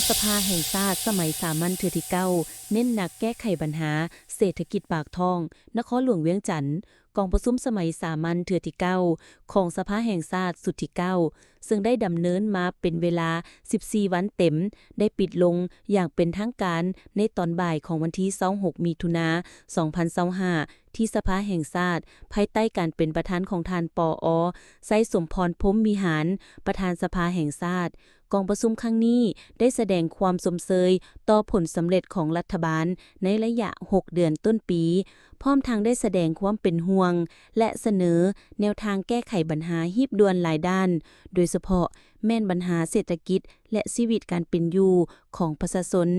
ສະພາແຫ່ງຊາດສະໄໝສາມັນເທື່ອທີເກົ້າ ເນັ້ນໜັກແກ້ໄຂບັນຫາເສດຖະກິດປາກທ້ອງ. ນະຄອນຫຼວງວຽງຈັນ, ກອງປະຊຸມສະໄໝສາມັນເທື່ອທີເກົ້າ ຂອງສະພາແຫ່ງຊາດຊຸດທີເກົ້າ ເຊິ່ງໄດ້ດຳເນີນມາເປັນເວລາສິບສີ່ວັນເຕັມ ໄດ້ປິດລົງຢ່າງເປັນທາງການໃນຕອນບ່າຍຂອງວັນທີຊາວຫົກ ມິຖຸນາ ສອງພັນຊາວຫ້າ ທີ່ສະພາແຫ່ງຊາດ ພາຍໃຕ້ການເປັນປະທານຂອງທ່ານ ປອ ໄຊສົມພອນ ພົມວິຫານ ປະທານສະພາແຫ່ງຊາດ. ກອງປະຊຸມຄັ້ງນີ້ໄດ້ສະແດງຄວາມຊົມເຊີຍຕໍ່ຜົນສຳເລັດຂອງລັດຖະບານໃນໄລຍະຫົກເດືອນຕົ້ນປີ, ພ້ອມທັງໄດ້ສະແດງຄວາມເປັນຫ່ວງ ແລະ ສະເໜີແນວທາງແກ້ໄຂບັນຫາຮີບດ່ວນຫຼາຍດ້ານ, ໂດຍສະເພາະແມ່ນບັນຫາເສດຖະກິດ ແລະ ຊີວິດການເປັນຢູ່ຂອງປະຊາຊົນ.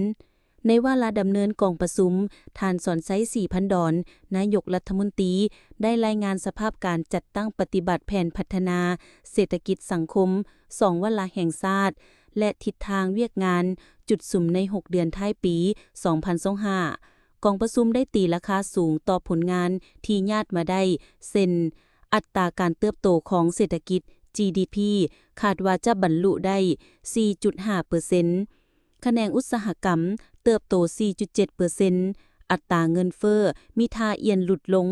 ໃນວາລະດຳເນີນກອງປະຊຸມ, ທ່ານ ສອນໄຊ ສີພັນດອນ ນາຍົກລັດຖະມົນຕີ ໄດ້ລາຍງານສະພາບການຈັດຕັ້ງປະຕິບັດແຜນພັດທະນາເສດຖະກິດສັງຄົມສອງວາລະແຫ່ງຊາດ ແລະ ທິດທາງວຽກງານຈຸດສຸມໃນຫົກເດືອນທ້າຍປີສອງພັນຊາວຫ້າ. ກອງປະຊຸມໄດ້ຕີລາຄາສູງຕໍ່ຜົນງານທີ່ຍາດມາໄດ້ ເຊັ່ນ ອັດຕາການເຕີບໂຕຂອງເສດຖະກິດ ຈີດີພີ ຄາດວ່າຈະບັນລຸໄດ້ສີ່ຈຸດຫ້າເປີເຊັນ, ຂະແໜງອຸດສາຫະກຳເຕີບໂຕສີ່ຈຸດເຈັດເປີເຊັນ, ອັດຕາເງິນເຟີ້ມີທ່າອ່ຽນຫຼຸດລົງ,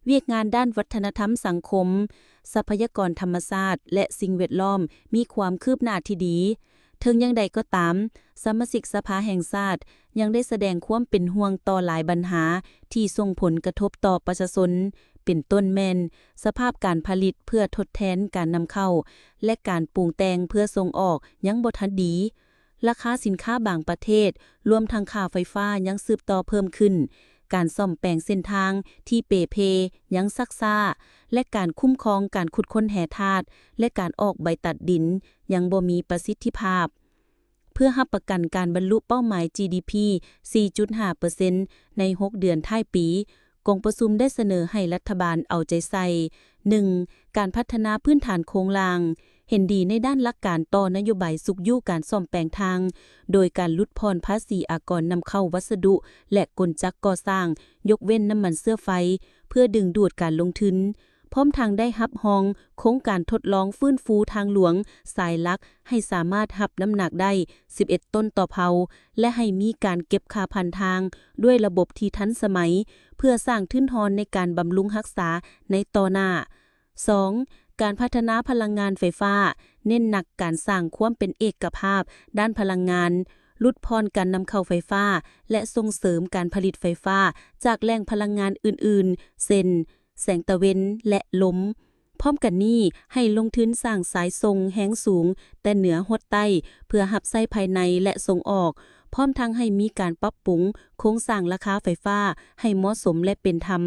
ວຽກງານດ້ານວັດທະນະທຳສັງຄົມ, ຊັບພະຍາກອນທຳມະຊາດ ແລະ ສິ່ງແວດລ້ອມມີຄວາມຄືບໜ້າທີ່ດີ. ເຖິງຢ່າງໃດກໍຕາມ, ສະມາຊິກສະພາແຫ່ງຊາດຍັງໄດ້ສະແດງຄວາມເປັນຫ່ວງຕໍ່ຫຼາຍບັນຫາທີ່ສົ່ງຜົນກະທົບຕໍ່ປະຊາຊົນ, ເປັນຕົ້ນແມ່ນສະພາບການຜະລິດເພື່ອທົດແທນການນຳເຂົ້າ ແລະ ການປຸງແຕ່ງເພື່ອສົ່ງອອກຍັງບໍ່ທັນດີ. ລາຄາສິນຄ້າບາງປະເທດ, ລວມທັງຄ່າໄຟຟ້າຍັງສືບຕໍ່ເພີ່ມຂຶ້ນ, ການສ້ອມແປງເສັ້ນທາງທີ່ເປ່ເພຍັງຊັກຊ້າ ແລະ ການຄຸ້ມຄອງການຂຸດຄົ້ນແຮ່ທາດ ແລະ ການອອກໃບຕັດດິນຍັງບໍ່ມີປະສິດທິພາບ. ເພື່ອຮັບປະກັນການບັນລຸເປົ້າໝາຍ ຈີດີພີ ສີ່ຈຸດຫ້າເປີເຊັນ ໃນຫົກເດືອນທ້າຍປີ, ກອງປະຊຸມໄດ້ສະເໜີໃຫ້ລັດຖະບານເອົາໃຈໃສ່ ໜຶ່ງ ການພັດທະນາພື້ນຖານໂຄງລ່າງ, ເຫັນດີໃນດ້ານຫຼັກການຕໍ່ນະໂຍບາຍຊຸກຍູ້ການສ້ອມແປງທາງ ໂດຍການຫຼຸດຜ່ອນພາສີອາກອນນຳເຂົ້າວັດສະດຸ ແລະ ກົນຈັກກໍ່ສ້າງ, ຍົກເວັ້ນນ້ຳມັນເຊື້ອໄຟ, ເພື່ອດຶງດູດການລົງທຶນ, ພ້ອມທັງໄດ້ຮັບຮອງໂຄງການທົດລອງຟື້ນຟູທາງຫຼວງສາຍຫຼັກ ໃຫ້ສາມາດຮັບນ້ຳໜັກໄດ້ສິບເອັດຕົນຕໍ່ເພົາ ແລະ ໃຫ້ມີການເກັບຄ່າຜ່ານທາງດ້ວຍລະບົບທີ່ທັນສະໄໝ ເພື່ອສ້າງທຶນຮອນໃນການບຳລຸງຮັກສາໃນຕໍ່ໜ້າ. ສອງ ການພັດທະນາພະລັງງານໄຟຟ້າ, ເນັ້ນໜັກການສ້າງຄວາມເປັນເອກະພາບດ້ານພະລັງງານ, ຫຼຸດຜ່ອນການນຳເຂົ້າໄຟຟ້າ ແລະ ສົ່ງເສີມການຜະລິດໄຟຟ້າຈາກແຫຼ່ງພະລັງງານອື່ນໆ ເຊັ່ນ ແສງຕາເວັນ ແລະ ລົມ. ພ້ອມກັນນີ້, ໃຫ້ລົງທຶນສ້າງສາຍສົ່ງແຮງສູງແຕ່ເໜືອຮອດໃຕ້ ເພື່ອຮັບໃຊ້ພາຍໃນ ແລະ ສົ່ງອອກ, ພ້ອມທັງໃຫ້ມີການປັບປຸງໂຄງສ້າງລາຄາໄຟຟ້າໃຫ້ເໝາະສົມ ແລະ ເປັນທຳ.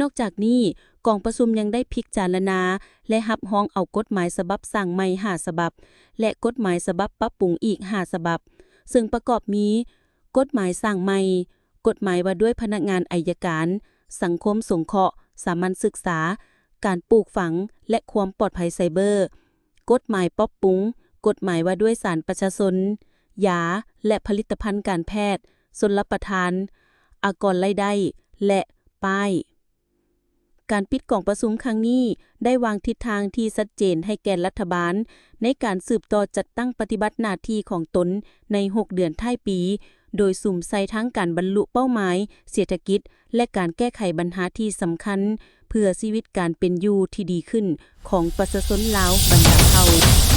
ນອກຈາກນີ້, ກອງປະຊຸມຍັງໄດ້ພິຈາລະນາ ແລະ ຮັບຮອງເອົາກົດໝາຍສະບັບສ້າງໃໝ່ຫ້າສະບັບ ແລະ ກົດໝາຍສະບັບປັບປຸງອີກຫ້າສະບັບ, ເຊິ່ງປະກອບມີ ກົດໝາຍສ້າງໃໝ່, ກົດໝາຍວ່າດ້ວຍພະນັກງານໄອຍະການ, ສັງຄົມສົງເຄາະ, ສາມັນສຶກສາ, ການປູກຝັງ ແລະ ຄວາມປອດໄພໄຊເບີ, ກົດໝາຍປັບປຸງ, ກົດໝາຍວ່າດ້ວຍສານປະຊາຊົນ, ຢາ ແລະ ຜະລິດຕະພັນການແພດ, ຊົນລະປະທານ, ອາກອນລາຍໄດ້ ແລະ ປ້າຍ. ການປິດກອງປະຊຸມຄັ້ງນີ້ໄດ້ວາງທິດທາງທີ່ຊັດເຈນໃຫ້ແກ່ລັດຖະບານ ໃນການສືບຕໍ່ຈັດຕັ້ງປະຕິບັດໜ້າທີ່ຂອງຕົນໃນຫົກເດືອນທ້າຍປີ, ໂດຍສຸມໃສ່ທັງການບັນລຸເປົ້າໝາຍເສດຖະກິດ ແລະ ການແກ້ໄຂບັນຫາທີ່ສຳຄັນ ເພື່ອຊີວິດການເປັນຢູ່ທີ່ດີຂຶ້ນຂອງປະຊາຊົນລາວບັນດາເຜົ່າ.